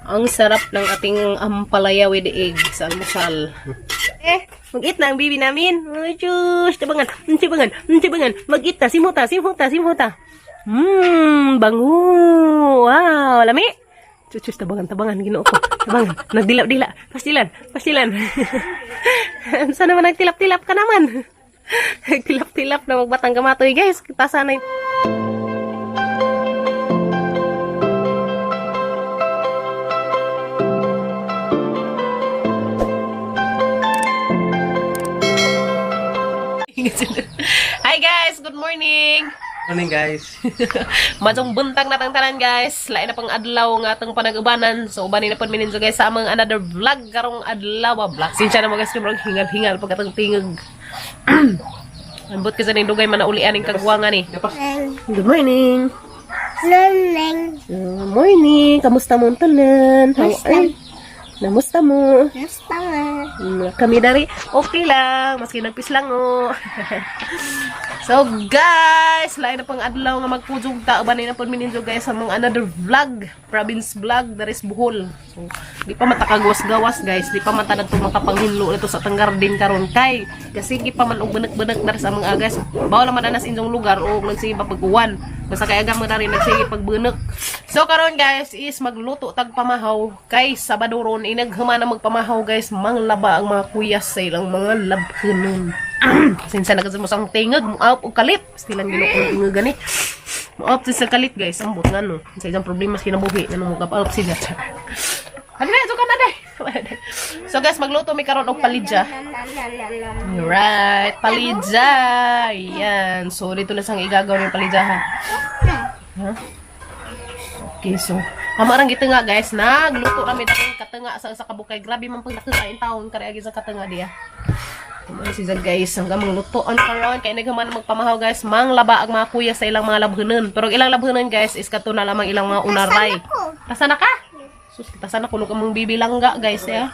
Ang sarap ng ating ampalaya with egg sa almusal. Eh, mag-eat na ang baby namin. Ay, Diyos, tabangan, tabangan, tabangan. Mag-eat na, simuta, simuta, simuta. Bango. Wow, lami. Diyos, tabangan, tabangan, ginoo ko. Tabangan, nagdilap-dila. Pastilan, pastilan. Sana naman nagtilap-tilap ka naman. Nagtilap-tilap na magbatang kamatoy, guys. Kita sana yung. Hi guys, good morning. Morning, guys. Majong buntag na tang tanan, guys. Lain na pang adlaw nga atong panag-ubanan. So ubanin na pud mi ninyo, guys, sa among another vlog karong adlaw vlog. Sinsya na mo guys, kumrong hingal-hingal pag atong tingog. Ambot kasi ning dugay man na ulian ning kagwangan ni. Good morning. Morning. Good morning. Kamusta mo ang tanan? How are you? Namusta mo? Basta nga. Kami dari okay lang, maski nagpislang oh. So guys, lain na pang adlaw nga magpujog ta uban na pud mi ninyo guys sa mga another vlog, province vlog dari sa Bohol. So di pa matakagawas-gawas guys, di pa man ta nagto makapanghinlo nito sa atong garden karon kay kasi pa man og benek-benek dari sa mga guys. Bawal man anas inyong lugar o nagsige pa pag-uwan. Basta kay agam mo dari nagsige pagbenek. So karon guys is magluto tag pamahaw kay Sabado ron inaghuma na magpamahaw guys, manglaba ang mga kuyas sa ilang mga labhanon. Sinsa na kasi mo sa tingag, muap og kalit. Stilang ginoo kong tingag gani. Muap sa kalit guys, ambot nga no. Sa isang problema sa kinabuhi, nga mo gap sila. Ano na, ka na day. So guys, magluto mi karon og palidja. Right, palidja. Yan. So dito na sang igagaw ng palidja ha. Ha? Okay, so amarang gito nga guys, nagluto kami ng katunga sa sa kabukay. Grabe man pag nakakain taon kare agi sa katunga diya. Kumain si Zag guys, hanggang manglutoan karon kay naghaman magpamahaw guys, manglaba ang mga kuya sa ilang mga labhanon. Pero ang ilang labhanon guys is kato na lamang ilang mga unaray. Tasa na ka? Sus, katasan na kuno ka mong bibilangga guys ya.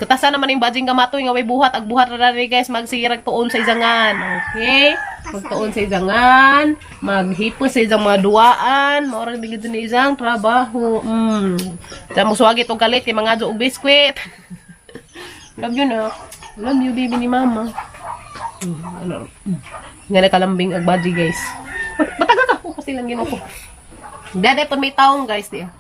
Katasan naman yung badging kamatoy nga may buhat ag buhat ra diri guys, magsirag tuon sa isangan. Okay? Magtuon sa isangan, maghipos sa isang mga duaan, mao ra gid ni isang trabaho. Sa mo suwagit og kalit kay mga og biskwit. Love you na. Love you baby ni mama. Ano? Nga nakalambing ag badging guys. Bataga ka. Oh, kasi lang ginoo ko. Dede pud may taong guys diya.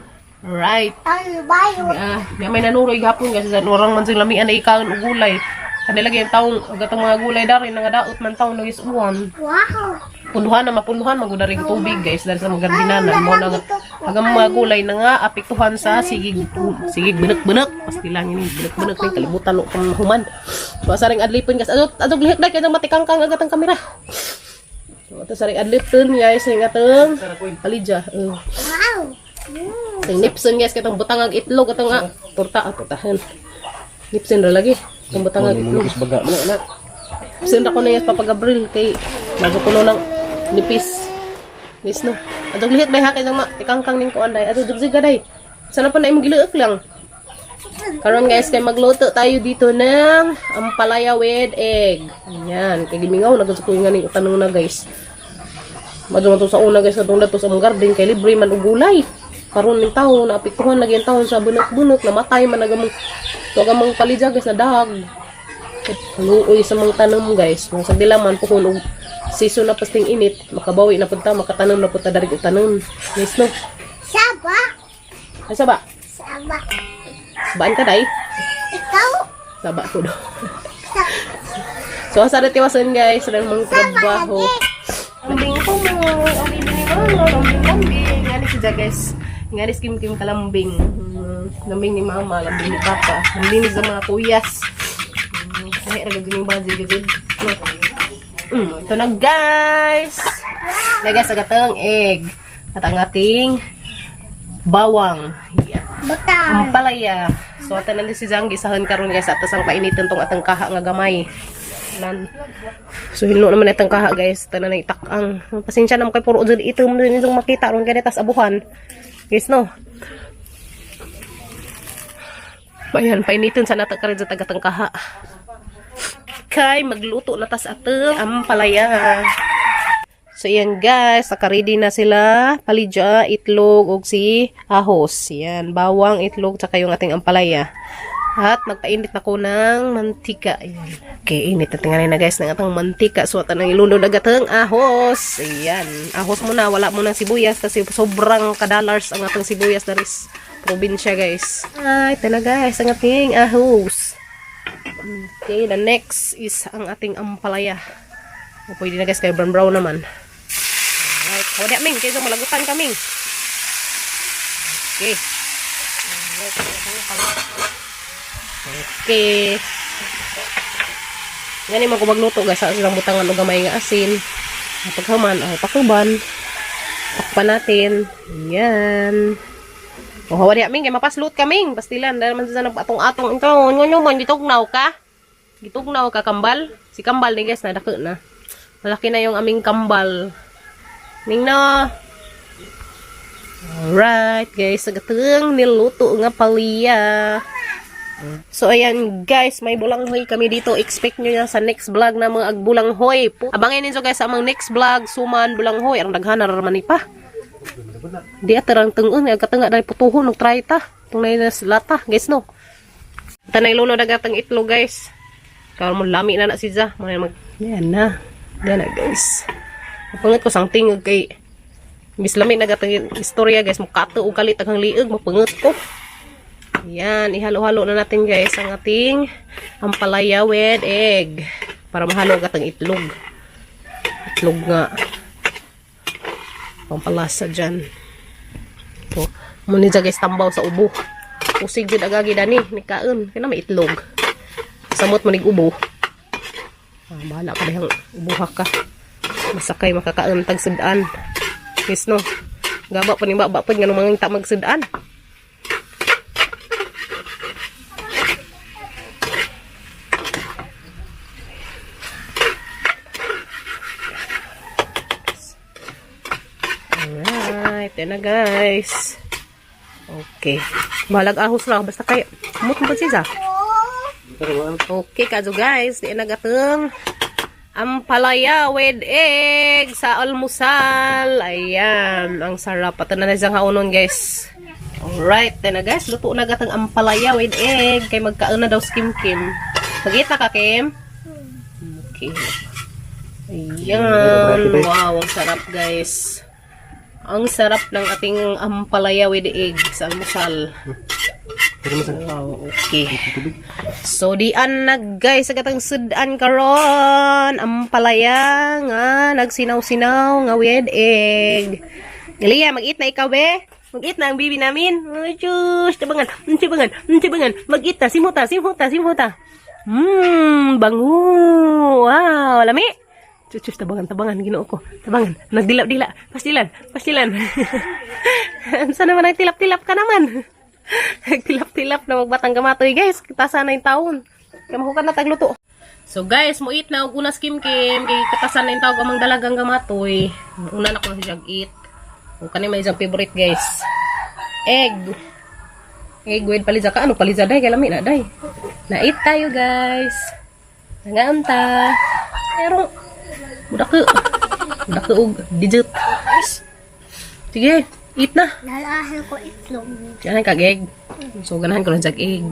Right. Ang bayo. Ah, di may nanuroy gapon kasi sa orang man sila lamian na ikaon og gulay. Kanila gyud taong agatong mga gulay dari nga daot man taong nagis uwan. Wow. Punduhan na mapunduhan magud dari tubig guys dari sa mga gardinanan mo na nga agang mga gulay na nga apektuhan sa sigig sigig benek-benek pasti lang ini benek-benek ning kalibutan no kang human. So asa ring adlipon guys. Adto adto lihok dai kay matikangkang agat ang kamera. So ato sa ring adlipon guys ning atong palidja. Wow. Ting nipson guys katong butang ang itlog atong nga torta ah, tortahan. Nipson ra lagi. Itong butang ang itlog. Nipis baga mo na. Nipson ra ko na yes Papa Gabriel kay bago kuno ng nipis. Guys no. Adog lihit bay hakay ma tikangkang ning kuan day. Adog dugsig ka day. Sana pa na imong giluok lang. Karon guys kay magluto tayo dito ng ampalaya with egg. Ayan, kay gimingaw na gud ko nga ning utanong na guys. Madto to sa una guys atong dato sa among garden kay libre man og gulay. Karon ning taon naapektuhan lagi ang taon sa bunot-bunot, namatay man agamong to agamong palidya guys na dahag. Luoy sa mga tanom guys. Kung sa dilaman puhon og season na pasting init, makabawi na pud ta, makatanom na pud ta dari og tanom. Guys no. Saba. Ay saba. Saba. Baan ka day? Ikaw. Saba ko do. Sa So asa na tiwasan guys, sa mga trabaho. Lambing ko mo, ang baby ni mama, lambing lambing. Ngani si guys. Ngani si Kim Kim kalambing. Lambing ni mama, lambing ni papa, lambing ni sa mga kuyas. Ay, ra gud ning baji gud. Ito na guys. Na guys, ang atong egg at ang ating bawang. Yeah. Butang. Ampalaya. So atan na si Zang gisahan karon guys atas ang painitan tong atang kaha nga gamay. Nan. So hinlo naman itang kaha guys, tanan na itakang. Pasensya na mo kay puro jud itom din itong makita ron kay tas abuhan. Guys no. Bayan painitan sa nata karon sa tagatang kaha. Kay magluto na tas atong ampalaya. So ayan guys, naka-ready na sila. Palidya, itlog, ug si ahos. Yan, bawang, itlog, tsaka yung ating ampalaya. At nagpainit na ko ng mantika. Ayan. Okay, init na tingali na guys ng atong mantika. So, at ang ilunod agad ang ahos. Ayan. Ahos muna, wala muna sibuyas kasi sobrang kadalars ang atong sibuyas na ris probinsya guys. Ay, ito na guys, ang ating ahos. Okay, the next is ang ating ampalaya. O, pwede na guys, kay brown brown naman. Alright. O, di aming, kaysa malagutan kaming. Okay. Okay. Gani man ko magluto guys, sa silang butangan og gamay nga asin. Paghuman, oh, pakuban. Takpan natin. Yan. O, hawa di aming, kay mapaslot kaming. Pastilan, dahil man sa atong-atong ito. Nyo man, gitugnaw ka. Gitugnaw ka, kambal. Si kambal ni guys, nadako na. Malaki na yung aming kambal. Ning no. Alright, guys. Agateng niluto nga paliya. So, ayan, guys. May bulanghoy kami dito. Expect nyo na sa next vlog na mga agbulanghoy. Abangin ninyo, guys, sa amang next vlog. Suman, bulanghoy. Ang daghan na raman ni pa. Di at terang tengon. Ang katenga dahil putuhon. Nag-try ta. Itong na lata. Guys, no. Tanay luno dagatang itlog, guys. Karon mo lami na na si Za. Mga mag... Yan na. Yan na, guys. Mapangat ko sang tingog kay... Mis lami na gatang istorya, guys. Mukato og kalit ang liog. Mapangat ko. Yan, ihalo-halo na natin guys ang ating ampalaya with egg para mahalo ang atang itlog. Itlog nga. Pampalasa dyan. Ito. Muna dyan guys, tambaw sa ubo. Usig jud agagi dani, ni kaon. Kaya na may itlog. Samot mo nig ubo. Ah, bahala ka dihang ubuha ka. Masakay makakaon tag sudan. Yes no. Gaba pa ni baba pa nga mga ta magsudan. Alright, yan na guys. Okay. Balag ahos lang. Basta kayo. Kumot mo pa siya. Okay, kazo guys. Di na gatong ampalaya with egg sa almusal. Ayan. Ang sarap. Pati na na siyang haunon guys. Alright, yan na guys. Luto na gatong ampalaya with egg. Kay magkaon na daw si Kim Kim. Mag-eat na ka, Kim? Okay. Ayan. Wow, ang sarap guys. Ang sarap ng ating ampalaya with egg sa almusal. Wow, okay. So, dian na guys, sa katang sudan karon ampalaya nga nagsinaw-sinaw nga with egg. Galia, mag-eat na ikaw be. Mag-eat na ang bibi namin. Ay, Diyos, tabangan, tabangan, tabangan. Mag-eat na, simuta, simuta, simuta. Bango. Wow, lami. Diyos, tabangan, tabangan, ginoo ko. Tabangan, nagdilap-dila. Pastilan, pastilan. Saan naman nagtilap-tilap ka naman? Nagtilap-tilap na magbatang gamatoy, guys. Kitasa na yung taon. Kamahukan na tagluto. So guys, muit na og unas Kim Kim kay katasan na yung tawag amang dalagang gamatoy. Una na ko na siya eat. O kani may isang favorite guys. Egg. Egg with palidza ka ano palidza day kay lami na day. Na-eat tayo guys. Nangaanta. Pero mudako. Mudako og dessert. Sige, eat na. Nalahan ko itlog. Ganahan kag egg. So ganahan ko lang jag egg.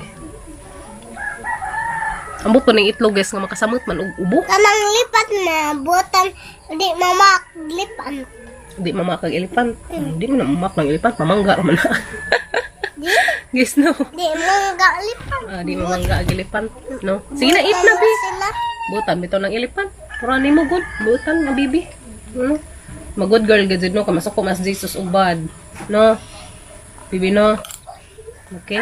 Ambot ko ning itlog guys nga makasamot man og ubo. Kanang lipat na butan di mamaglipan. Di mamakag elephant. Di man na mamak ng elephant, mamangga ra man na. Di Guys no. di mangga lipan. Ah, di mamangga ang elephant, no. Sige na, eat na bi. Sila. Butan bitaw ng elephant. Pura nimo good. Butan nga bibi. No. Ma good girl gud no kamasuko mas Jesus ug bad. No. Bibi no. Okay.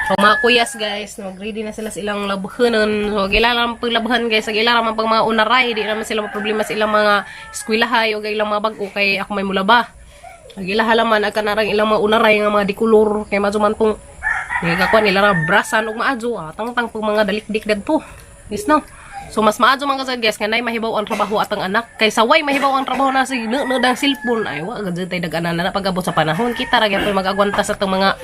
So mga kuyas guys, no, ready na sila sa ilang labhanon. So gila lang paglabhan guys, gila lang pag mga unaray, di naman sila problema sa ilang mga eskwelahay o ilang mga bag-o kay ako may mulaba. Gila halaman ag kanarang ilang mga unaray nga mga dikulor kay madyo man tong nagakuan nila ra brasan ug maadyo ah, tangtang pag mga dalikdik dadto. Yes no. So mas maadyo man kasi guys nga nay mahibaw ang trabaho atang anak kay saway mahibaw ang trabaho na sig no dang cellphone ay wa gud tay dag-anan na pag-abot sa panahon kita ra gyapon mag-agwanta sa atong mga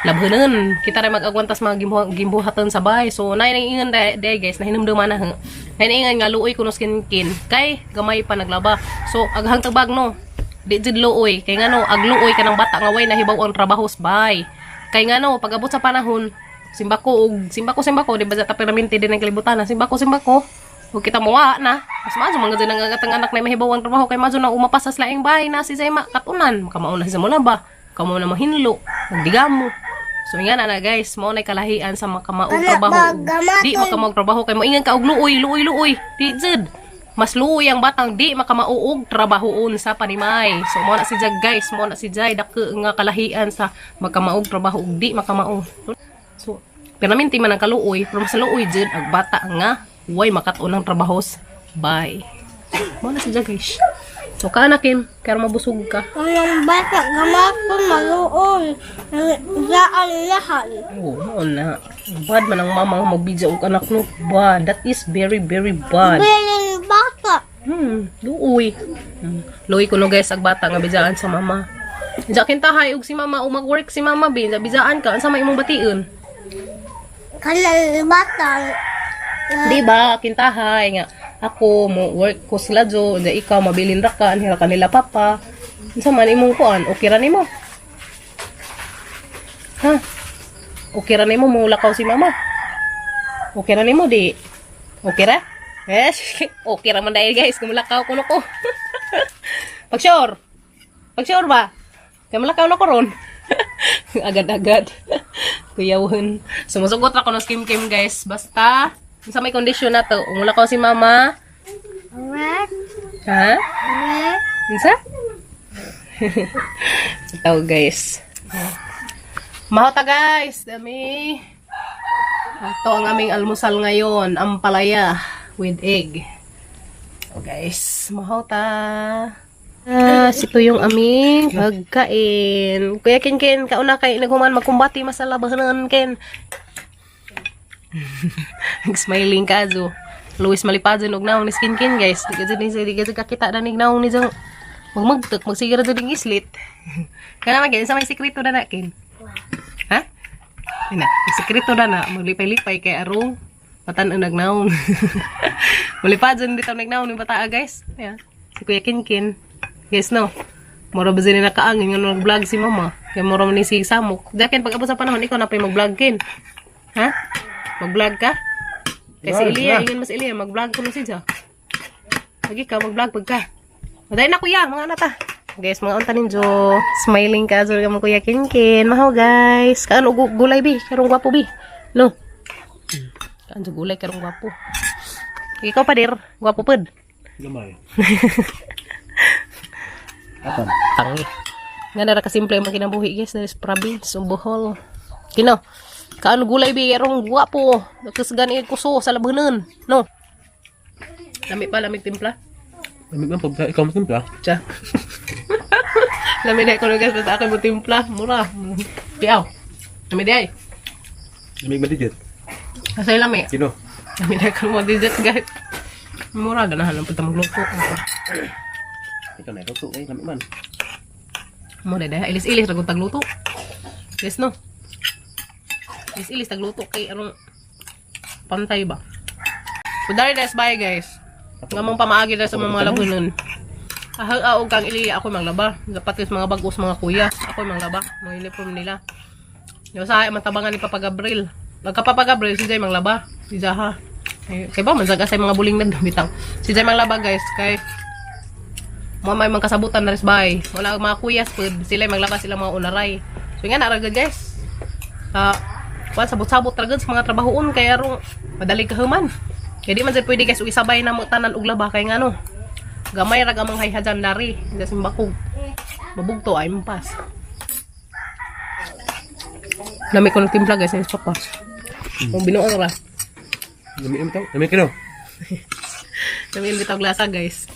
Labhanan kita rin mag-agwantas mga gimbuhatan sa bahay. So nay nang ingan day guys, nahinumduman na ha. Nay ingan nga luoy kuno skin kay gamay pa naglaba. So aghang tabag no. Di jud luoy kay ngano agluoy ka ng bata nga way nahibaw ang trabaho sa bahay. Kay ngano pag-abot sa panahon, simbako og simbako simbako di ba sa permanente din ang kalibutan na simbako simbako. Ug kita mowa na. Mas maayo mga dyan ang atang anak na mahibaw ang trabaho kay maayo na umapas sa laing bahay na si Zayma katunan. Makamao na siya molaba, kamo na mahinlo, magdigamo. So nga na na guys, mao na kalahian sa makamao Anak, trabaho. magamaton. Di makamao trabaho kay moingan ka og luoy, luoy, luoy. Di jud. Mas luoy ang batang di makamao og trabahoon sa panimay. So mao na si Jag guys, mao na si Jay dako nga kalahian sa makamaog trabaho og di makamao. So permanente man ang kaluoy, pero mas luoy jud ang bata nga way makat-on ang trabahos. Bye. Mao na si Jag guys. So kaana Kim, kaya mabusog ka. Ang bata gamaton maluoy. Saan lahat. Oo, mao na. Bad man ang mama nga magbidya og anak no. Bad. That is very, very bad. Bilin bata. Luoy. Luoy ko no guys ag bata nga bidyaan sa mama. Diya kintahay og si mama o mag-work si mama bi, bidyaan ka unsa may imong bation? Kanang bata. Di ba kintahay nga ako mo work ko sila jo, diya ikaw mabilin ra ka anhira kanila papa. Unsa man imong kuan, okay ra nimo? Ha? Okay ra nimo mo lakaw si mama? Okay ra nimo di? Okay ra? Eh, okay ra man dahil guys, kumulakaw kuno ko. Pag sure. Pag sure ba? Kaya malakaw na ko ron. Agad-agad. Kuyawon. Sumusugot ra ko ng skim kim guys. Basta, sa may kondisyon na to, umulakaw si mama. Red. Ha? Red. Unsa? Ito guys. Mahota guys, dami. Ito ang aming almusal ngayon, ampalaya with egg. Oh guys, mahota. Ah, ito yung aming pagkain. Kuya Ken Ken, kauna kay naghuman magkumbati masala bahanan Ken. Smiling ka zo. Luis Malipadon og naong ni Skin Ken guys. Di ka dyan di ka dyan kakita na ning naong ni Jang. Magmagtok, magsigira dyan ning islit. Kaya naman Ken, sa may sekreto na na Ken. Ha? Ina, may sekreto na na, maglipay-lipay kay arong matan ang nagnaong. Malipadon dito nagnaong ni bataa guys. Yeah. Si Kuya Ken Ken. Guys no. Mura ba sila nakaangin nga nag-vlog si mama? Kaya mura man ni si Samok. Dakin pag abot sa panahon, ikaw na pa mag-vlog Ken. Ha? Mag-vlog ka? Kay si Elia, ingon mas Elia, mag-vlog ko na siya. Lagi ka, mag-vlog pagka. Maday na kuya, mga anak ta. Guys, mga unta ninyo. Smiling ka, azul ka mo kuya Kinkin. Mahaw guys. Kaan og gulay bi, karong gwapo bi. No. Kaan sa gulay karong gwapo. Ikaw pa dir, gwapo pud. Gamay. Apan. Tangi. Nga nara kasimple ang mga kinabuhi guys, there is province, ang Bohol. Kino, kaan gulay bi, karong gwapo. Kasgan kuso sa labanan. No. Lami pa, lamig timpla. Lamig man pag ikaw mo timpla. Tsa. Lami na ko guys, basta ako mo timpla. Mura. Piaw. Lami di ay. Lamig madigit. Kasi lami. Kino. Lami na ko mo dessert guys. Mura, ganahan lang punta magluto. Ikaw na luto eh, lamig man. Mura dahil. Ilis-ilis, ragon tagluto. Yes no. Ilis-ilis, tagluto kay anong pantay ba? So dari des bye guys. Nga mong pamaagi dahil sa mga lagunon. Ahang aog kang iliya ako manglaba. Dapat is mga bagos mga kuya. Ako manglaba. Mga uniform nila. Yung sa man tabangan ni Papa Gabriel. Pagka Papa Gabriel, si Jay manglaba. Si Jaha. Eh, kay ba man saga sa mga buling na bitang. Si Jay manglaba guys kay mga may mga kasabutan na rin bay. Wala ang mga kuyas pud sila maglaba sila mga unaray. So nga na ra gud, guys. Ah, kuan sabot-sabot ra gud sa mga trabahoon kay arong madali ka human. Kay di man jud pwede guys ug isabay na mo tanan og laba kay ngano. Gamay ra gamang hayhajan dari sa simbakog. Mabugto ay mapas. Lami ko ng timpla guys, sa pa. Kung binuang ra. Lamig man tao. Lamig kino. Lami yung bitag lasa guys.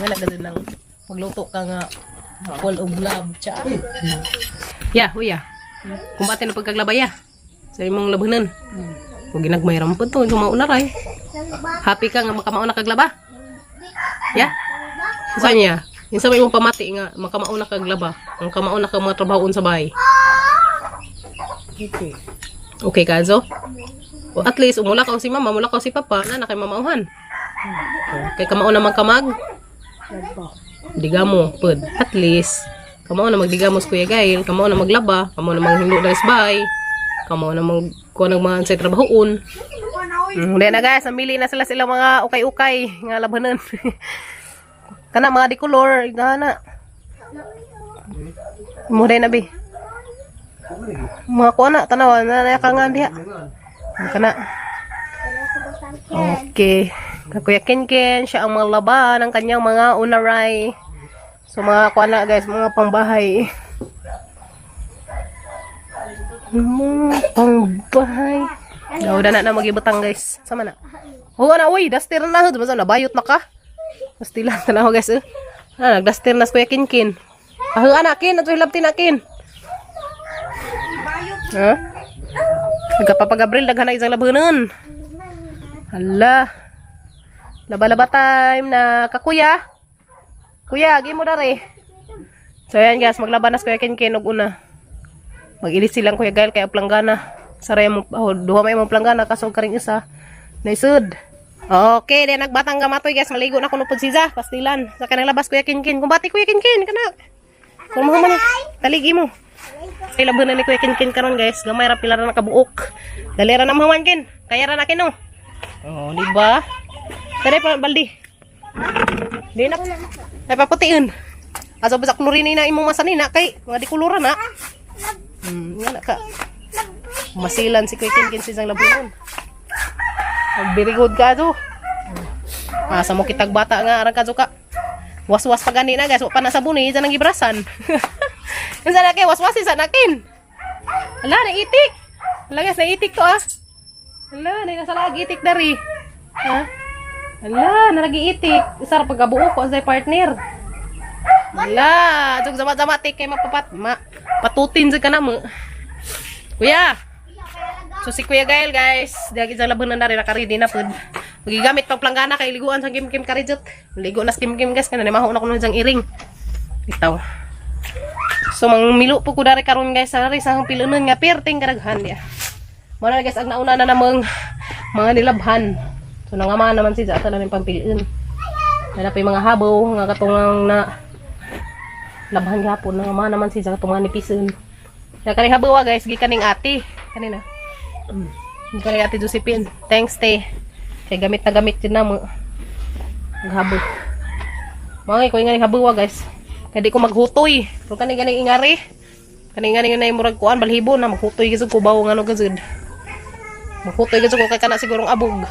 Wala ka din ng magluto ka nga full of love. Tsa. Ya, huya. Kumbate na pagkaglabaya. Sa imong labanan. Kung ginagmay rampon to, mauna ray. Happy ka nga makamauna kaglaba? Ya? Sa niya? Yung sa may imong pamati nga makamauna kaglaba. Ang kamauna ka mga trabahoon sa bahay. Okay. Okay ka, Anzo? O at least, umula ka si mama, umula ka si papa, na na kay mamauhan. Kay kamao naman kamag, Laba. digamo, pud. At least, kamao na magdigamos Kuya Gail, kamao na maglaba, kamao na maghimo na bahay, kamao na mag kuha ng mga sa trabahoon. Hindi na guys, namili na sila sila mga ukay-ukay nga labanan. Kana mga di color, gana. Mo na bi. Mga kuha na, tanawa na na ka nga diha. Kana. Okay. Kuya Kenken, siya ang mga laban ng kanyang mga unaray. So mga kuha na guys, mga pangbahay. Mga pangbahay. Gawda na na magibutang guys. Sama na. Oo na, uy, duster na. Diba na, bayot na ka. Pastilan na guys. Eh. Ah, nagduster na si Kuya Kinkin. Ah, anak, kin. Ato hilabtin na, kin. Ha? Nagkapapagabril, daghan na isang labanan. Hala. Laba-laba time na kakuya. Kuya, gi mo dare. So ayan guys, maglaban na si Kuya Kinkin og una. Mag-ilis silang Kuya Gail kay planggana. Saray mo oh, duha may mong planggana kaso karing isa. Naisud. Okay, then nagbatang gamatoy guys, maligo na kuno pud siya, pastilan. Sa kanang labas Kuya Kinkin. Kumbati Kuya Kinkin kana. Kung mo man taligi mo. Ay laban na ni Kuya Kinkin karon guys, gamay ra pila ra nakabuok. Dali ra na mahuman kin. Kaya ra na kin oh. Oh, di ba? Tara pa baldi. Di na. Ay paputiin. Aso ba sa chlorine na imong masanina kay mga di kulura na. Nga na ka. Masilan si Kuya Kinkin sa isang labunon. Very good ka to. Asa mo kitag bata nga arang kadto ka. Waswas pa gani na guys, wa pa na sabon eh, ang gibrasan. Unsa na kay waswas sa nakin. Ala na itik. Ala guys, na itik to ah. Ala, na nasa lagi itik dari. Ha? Ala, nalagi itik. Isa ra pagkabuo ko sa partner. Ala, jug zama-zama tik kay mapapat ma patutin jud ka na mo. Kuya. So si Kuya Gael guys, diagi sa labanan na rin naka-ready na pud. Magigamit pag planggana kay liguan sa Kim Kim karijot. Ligo na sa Kim Kim guys kana maho na kuno jang iring. Bitaw. So mangmilo po ko dari karon guys sa sa akong pilunon nga perting karaghan niya. Mao na guys ang nauna na namang mga nilabhan. So nangama naman si Jata na rin pangpiliin. Nana pa yung mga habaw nga katungang na labhan gapon nangama naman si Jata katong mga nipisin. Na kaning habaw ah, guys gikan ning ate kanina. Gikan ning ate Josephine. Thanks te. Kay gamit na gamit din na mo. Ang. Mga ko nga ning habaw ah, guys. Kay di ko maghutoy. Pero kani ganing ingari. Kani ganing na murag kuan balhibo na maghutoy gyud ko bawo nga no gud. Maghutoy gyud ko kay kana sigurong abog.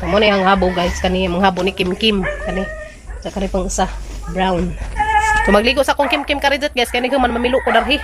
Mo na yung habo guys kani mga habo ni Kim Kim kani. Sa kani pang isa brown. So magligo sa akong Kim Kim karidot guys kani man mamilo ko darhi.